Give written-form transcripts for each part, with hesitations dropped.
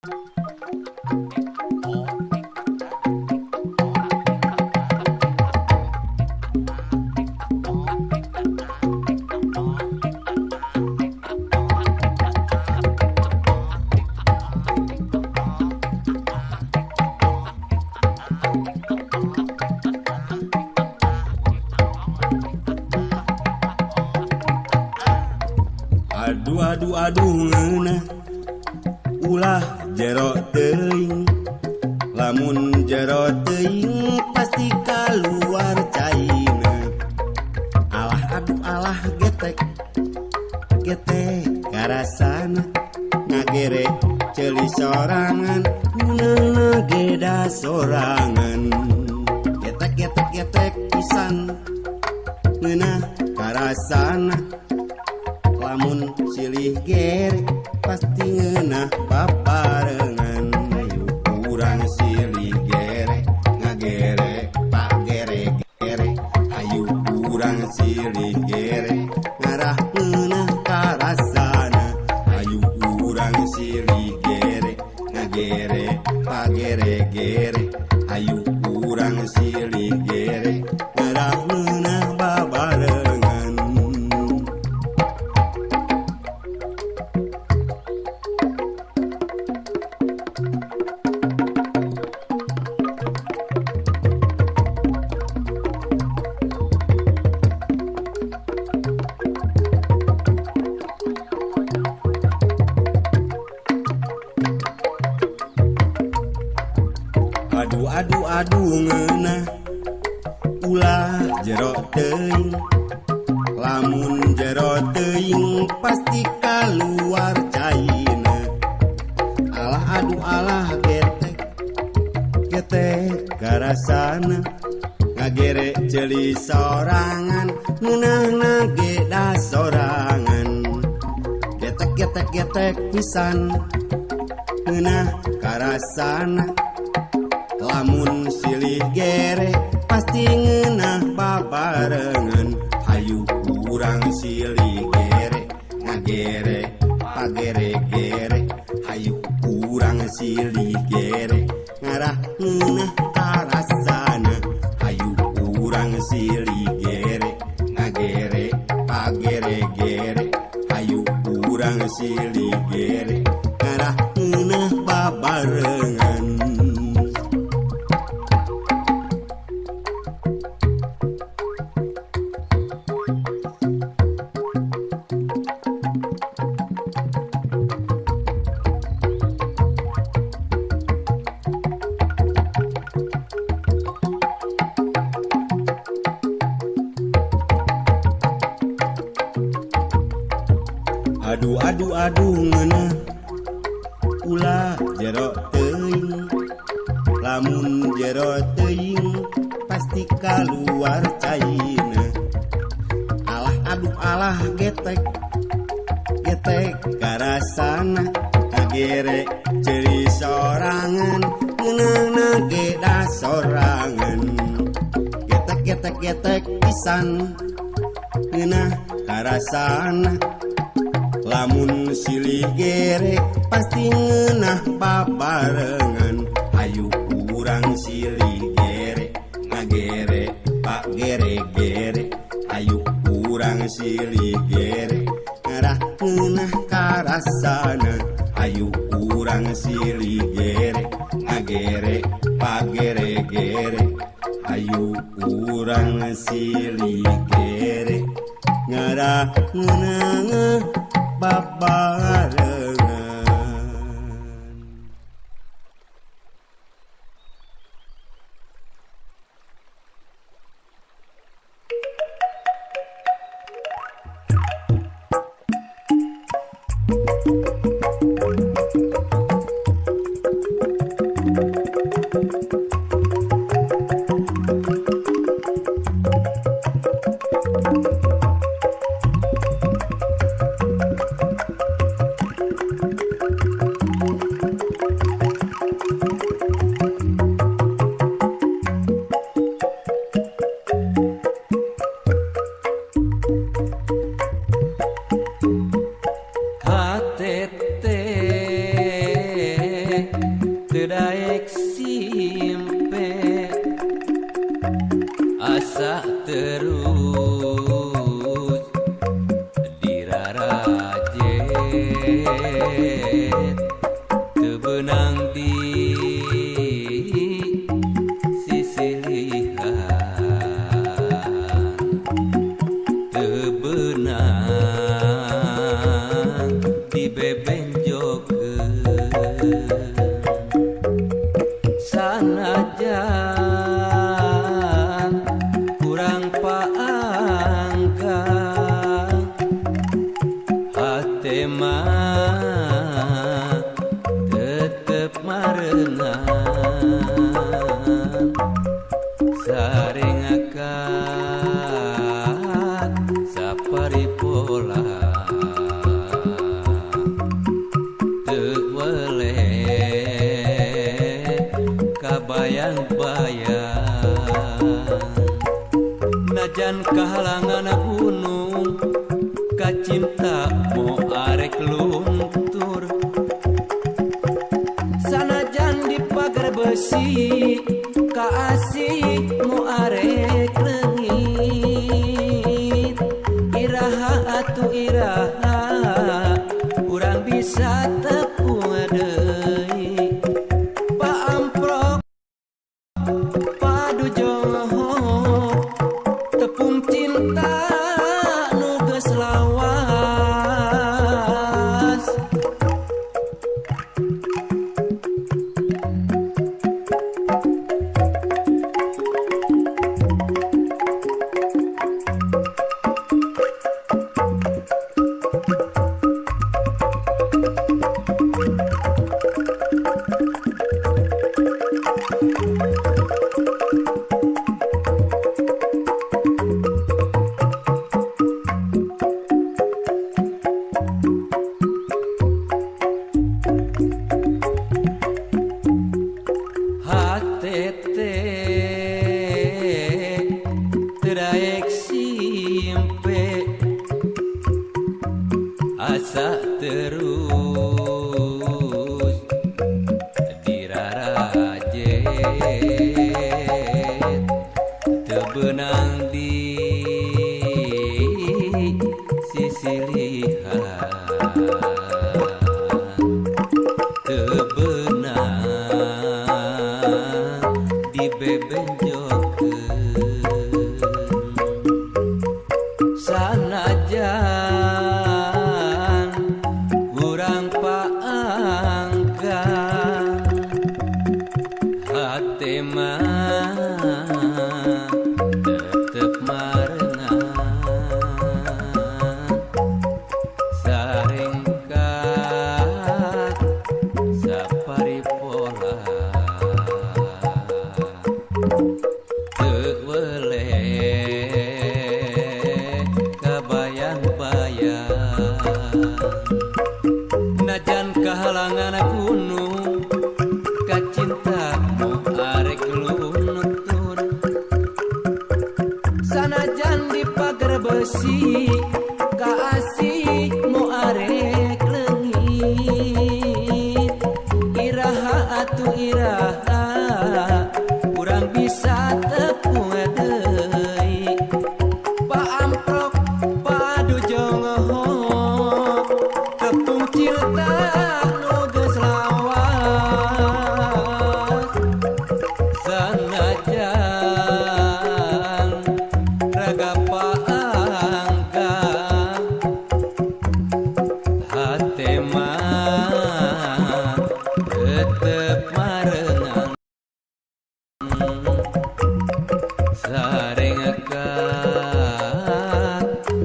Aduh aduh aduh ngeunah ulah jero teuing, lamun jero teuing pasti kaluar caina. Alah aduh alah getek getek karasana, ngagere ceuli sorangan ngeunah geda sorangan. Getek getek getek pisan ngeunah karasana, lamun silih gere pasti ngeunah babarengan. Ayo urang silih gere ngagere pak gere gere, ayo urang silih gere ngarah ngeunah karasana. Ayo urang silih gere ngagere pak gere gere, ayo urang silih gere ngarah ngeunah babarengan. Aduh aduh aduh ngeunah ulah jero teuing, lamun jero teuing pasti kaluar caina. Alah aduh alah getek getek karasana, ngagere ceuli sorangan ngeunahna geda sorangan. Getek getek getek pisan ngeunah karasana, lamun silih gere pasti ngeunah babarengan. Hayu urang silih gere ngagere pagere gere, hayu urang silih gere ngarah ngeunah karasana. Hayu urang silih gere ngagere pagere gere, hayu urang silih gere ngarah ngeunah babarengan. Aduh aduh aduh ngeunah ulah jero teuing, lamun jero teuing pasti kaluar caina. Alah aduh alah getek getek karasana, ngagere ceuli sorangan ngeunahna geda sorangan. Getek getek getek pisan ngeunah karasana, lamun silih gere pasti ngeunah babarengan. Hayu urang silih gere ngagere pak gere gere, hayu urang silih gere ngarah ngeunah karasana. Hayu urang silih gere ngagere pak gere gere, hayu urang silih gere ngarah ngeunah babarengan. Teu daek simpe asa terus dirarajet teu beunang di sisilihan teu beunang dibebenjokeun sanajan kurang paangka hate mah tetep marengan sarengakat saparipola teu weleh kabayang-bayang najan kahalangan gunung kacinta mo arek luntur sanajan di pagar besi kaasih mo arek leungit iraha atuh iraha urang bisa tepung deui paamprok padu johok tepung cinta nu geus lawas. Hate teh teu daek simpe asa terus dirarajet teu beunang di sisilihan teu beunang dibebenjokeun sanajan urang paangka hate mah tetep marengan sarengkat saparipola teu weleh kabayang-bayang najan kahalangan gunung kacinta mo arek luntur sanajan di pagar besi kaasih mo arek leungit iraha atuh iraha urang bisa tepung deui paamprok padu jonghok tepung cinta nu geus lawas sanajan raga paangka hate mah tetep marengan sarengakat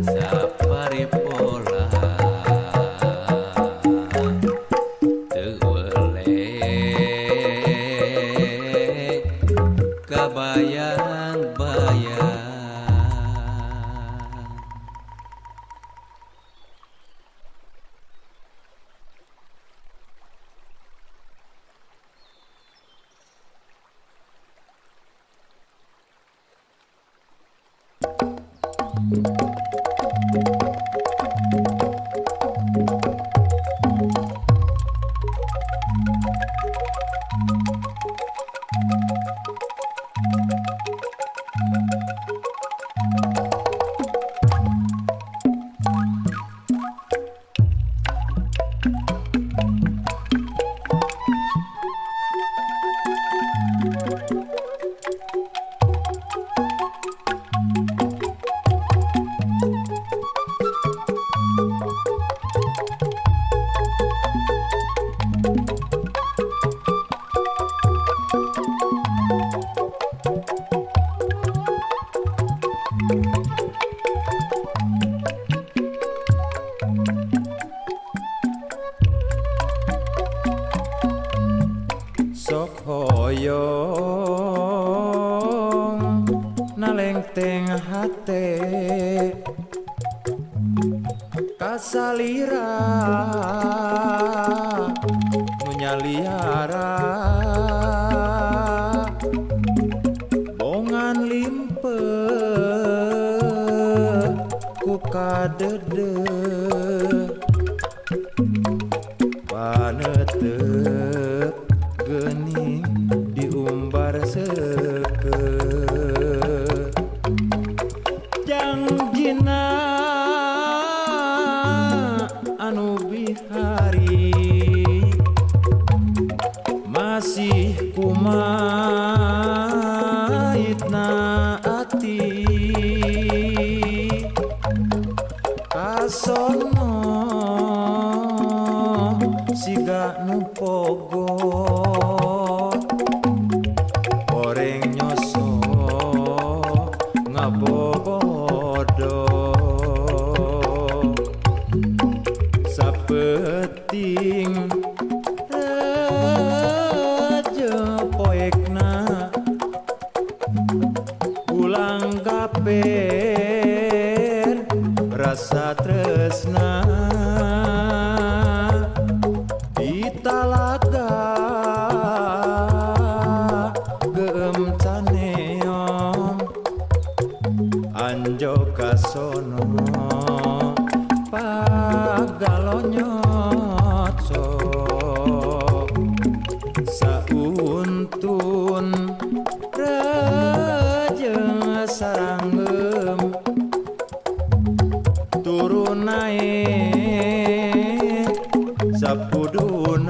saparipola teu weleh kabayang-bayang. Sok hoyong nalengteng hate kasalira nu nyaliara bongan limpe ku kadede paneuteup geuning diumbar seukeuh jangjina anu bihari masih kumaitna ati kasono siga nu pogo oreng nyoso ngabobodo sapeting reje poekna pulang gaper rasa tresna di talaga geum caneon anjo kasono pagalonyot sok sauntun rejeng saranggeum turun naek sapudunan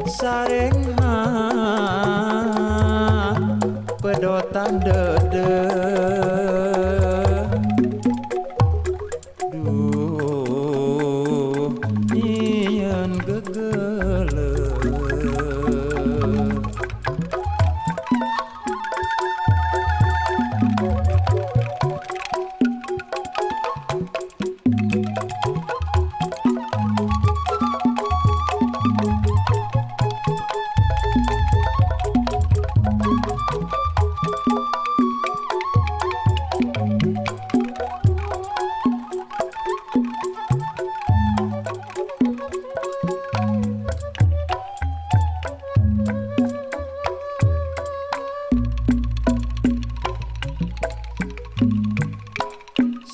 sarengha pedotan dede duh nyieun gegeleuh.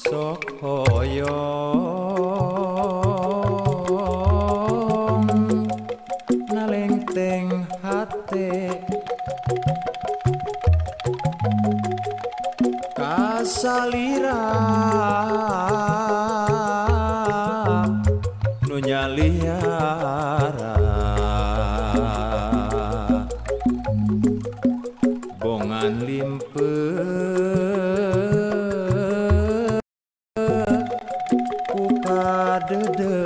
Sok hoyong nalengteng hate kasalira nu nyaliara bongan limpe ku kadede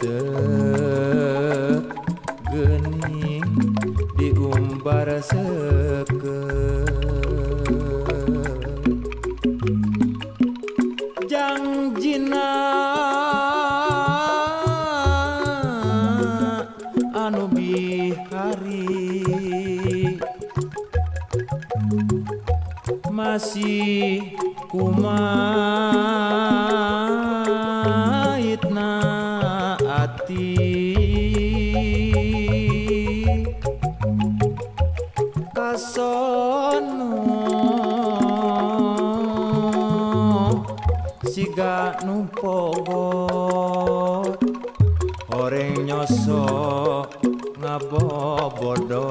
paneuteup geuning diumbar seukeuh jangjina anu bihari masih kumaitna ati kasono siga nu pogot horeng nyoso ngabobodo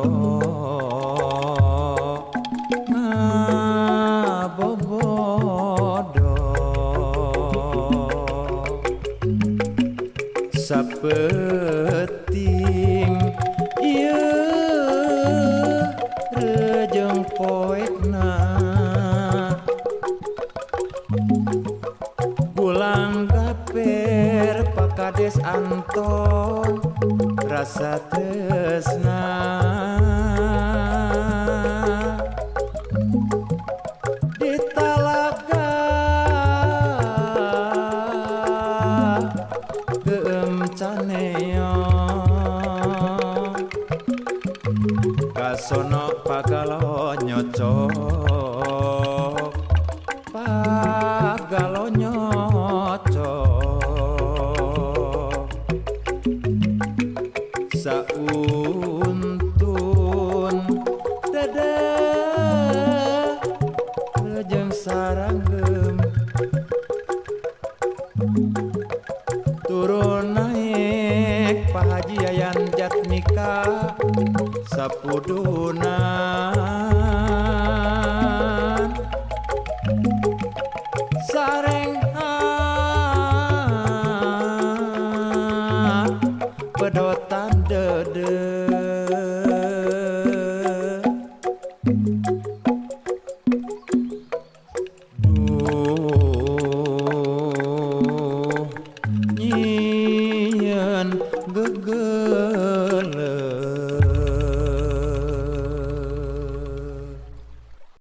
ngabobodo sapeting ieu rejeng poekna gulang gaper Pak Kades Anton rasa tresna di talaga Caneo kasono pagalo nyocok pagalo nyocok sauntun dedeh rejeng saranggem turun naik Pak Haji Yayan Jatnika sapuduna.